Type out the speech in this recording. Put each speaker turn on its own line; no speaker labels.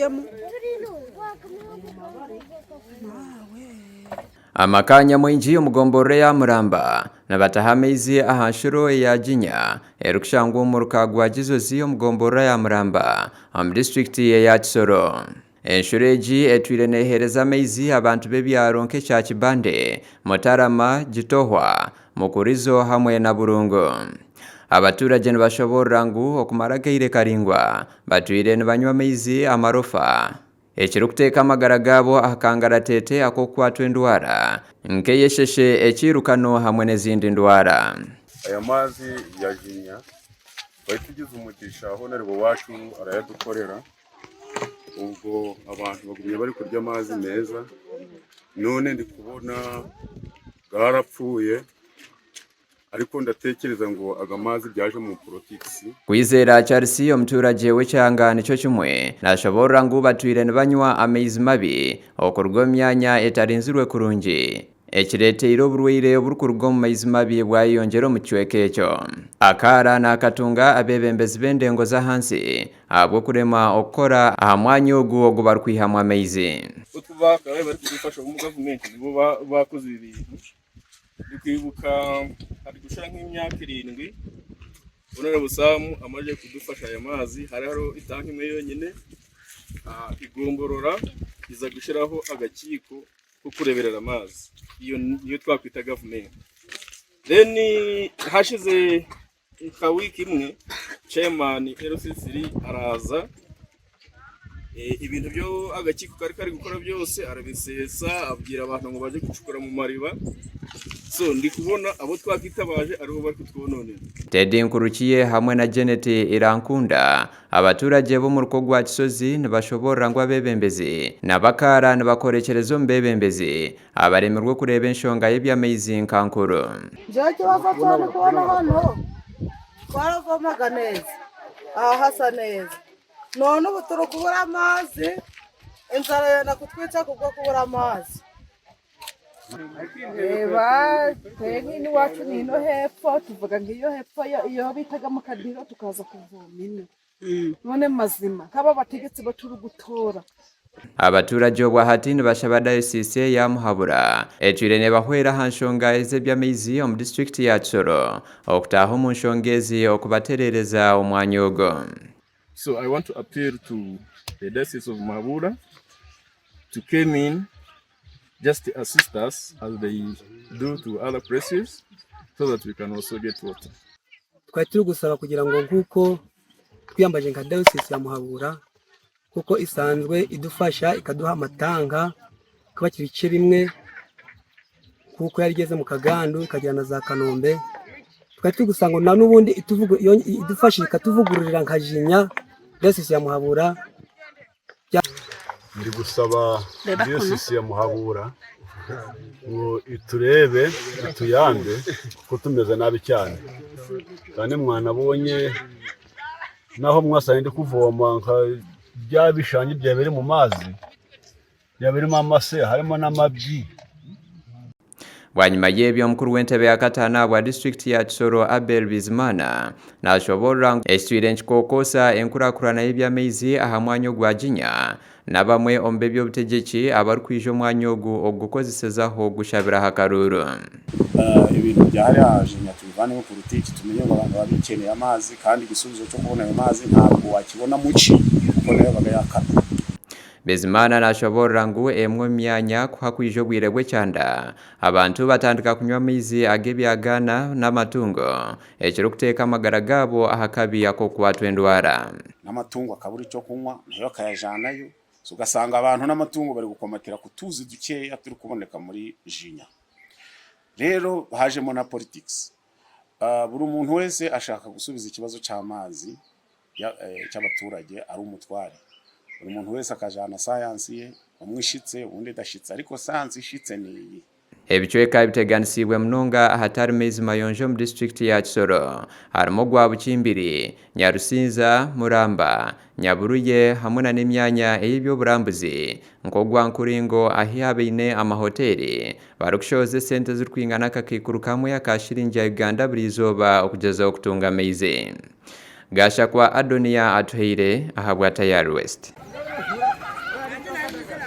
turyemu.
Amaka nyamwingi omu gomborora eya Muramba nibataha amaizi aha nshuro eya Ginya erikushangwa omu muruka gwa Gizozi omu gomborora ya Muramba omu disiturikiti eya Kisoro. Enshuro egi etwire neeheereza amaizi abantu b'ebyaro nk'ekya Kibande, Mutarama, Gitohwa, Mukurizo hamwe na Burungu. Abaturage nibashoboorora ngu okumara akaire karaingwa batwire nibanywa amaizi amarofa ekirikuteeka amagara gaabo aha kangaratete ak'okukwatwa endwara nk'ey'esheshe, ekiirukano hamwe n'ezindi ndwara.
Aya maazi ya Jinya twari tugize omugisha Honorable waacu arayadukorera. Obwo abantu bagumye barikurya amaazi meeza, none ndikubona garapfuye ariko ndatekereza ngu aga maazi byaje omu porotikisi.
Kwizera Charles omuturagye w'ekyanga nikyo kimwe nashoboorora ngu batwire nibanywa amaizi mabi okuruga omu myanya etarinzirwe kurungi. Ekireeteire oburwaire oburikuruga omu maizi mabi bwayeyongyera omu kicweka ekyo. Akaara naakatunga abeebembezi b'endengo z'ahansi ahabw'okuremwa okukora aha mwanya ogu ogu barikwihamu amaizi.
Oku bakabaire barikudufasha omu gavumenti nibo baakozire ebintu. Ndikwibuka harikushusha nk'emyaka erindwi Honourable Sam amazire kudufasha aya maazi hari hariho etanka emwe yonyine, eigomborora riza kushiraho akakiiko k'okureeberera amaizi iyo niyo twakwita gavumenti. Then hashize nka wiiki emwe chairman LC3 araaza ebintu ebi akakiiko kari kari kukora byose arabiseesa abwira abantu ngu baze kucukura omu mariba so ndikubona abu twakitabaje aribo barikutwononera.
Teddy Nkurukiye hamwe na Janet Irankunda Abaturagye b'omuruka ogwa Kisozi nibashoboorora ngu abeebembezi n'abakaara nibakorekyereza omu beebembezi abaremirwe kureeba enshonga y'eby'amaizi nka nkuru.
Nyowe ekibazo eki ndikubona hanu twaravomaga neza aha hasa neza none obu turikubura amaizi enjara yenda kutwica kubw'okubura amaizi.
Reba twebwe ino iwacu ni ino hepfo tuvuga ngo iyo hepfo iyo bitaga mu kadiro tukaza kuvoma ino none mazima nk'aba bategetsi bo turi gutora.
Abaturagye obwahati nibashaba dayosiisi eya Muhabura etwire nebahwera aha nshonga ez'eby'amaizi omu disiturikiti ya Kisoro okutaaha omu nshonga ezi okubatereereza omwanya ogu.
So I want to appeal to the diocese of Muhabura to came in just assist us as they do to other places so that we can also get water.
Twari turi gusaba kugira ngo nk'uko twiyambaje nka dayosisi ya Muhabura kuko isanzwe idufasha ikaduha amatanka ikubakira ibice bimwe kuko yari igeze mu Kagandu ikagera na za Kanombe twari turi gusaba ngo na n'ubundi idufashije ikatuvugururira nka Jinya dayosisi ya Muhabura.
Ndi gusaba diyosisi ya Muhabura ngo iturebe ituyambe kuko tumeze nabi cyane kandi mwanabonye naho mwasanze ndi kuvoma nka bya bishangi byaba biri mu mazi byaba birimo amase harimo n'amabyi.
Bwanyima y'ebyo, omukuru w'entebe ya kataano ahabwa disiturikiti ya Kisoro, Abel Bizimana nashoboorora ngu ekitwire nikikokoosa enkurakurana y'eby'amaizi aha mwanya ogwa Ginya n'abamwe omu b'eby'obutegyeki abarikwija omwanya ogu okugukozesezaho gushabiraho akaruuru.
Ebintu bya hariya aha Jinya tubivaneho politiki tumenye ngu abantu baba bikyenire amaizi kandi ekisubizo ky'okubona ayo maizi ntabwo wakibona muki kuko nayo ebaga yakama.
Bizimana nashoboorora ngu emwe omu myanya ku hakwija obwire bw'ekyanda, abantu batandika kunywa amaizi ag'ebyagaana n'amatungo, ekirikuteeka amagara gaabo aha kabi ak'okukwatwa endwara.
N'amatungo akabura eky'okunywa nayo akayajanayo, so ogasanga abantu n'amatungo bari gukomatira ku tuuzi dukyeya turikuboneka muri Jinya. Reero hajemo na politics, buri muntu wese ashaka gusubiza ekibazo ky'amaazi ky'abaturage ari omutware. Buri muntu wese akajana sayansi ye, omwe eshitse ondi etashitse ariko sayansi eshitse niyi.
Ebicweka ebiteganisiibwe munonga ahatari maizi mayonjo omu disiturikiti ya Kisoro harimu ogwa Bukimbiri, Nyarusinza, Muramba, Nyaburuye hamwe na n'emyanya ey'eby'oburambuzi nk'ogwa Nkuringo ahi abaine amahoteeri barikushohoza esente ezirikwingana akakaikuru kamwe aka shiringi ya Uganda buri izooba okugyezaho kutunga amaizi. Gashakwa Adonia Atuhaire ahabwa Tayari West.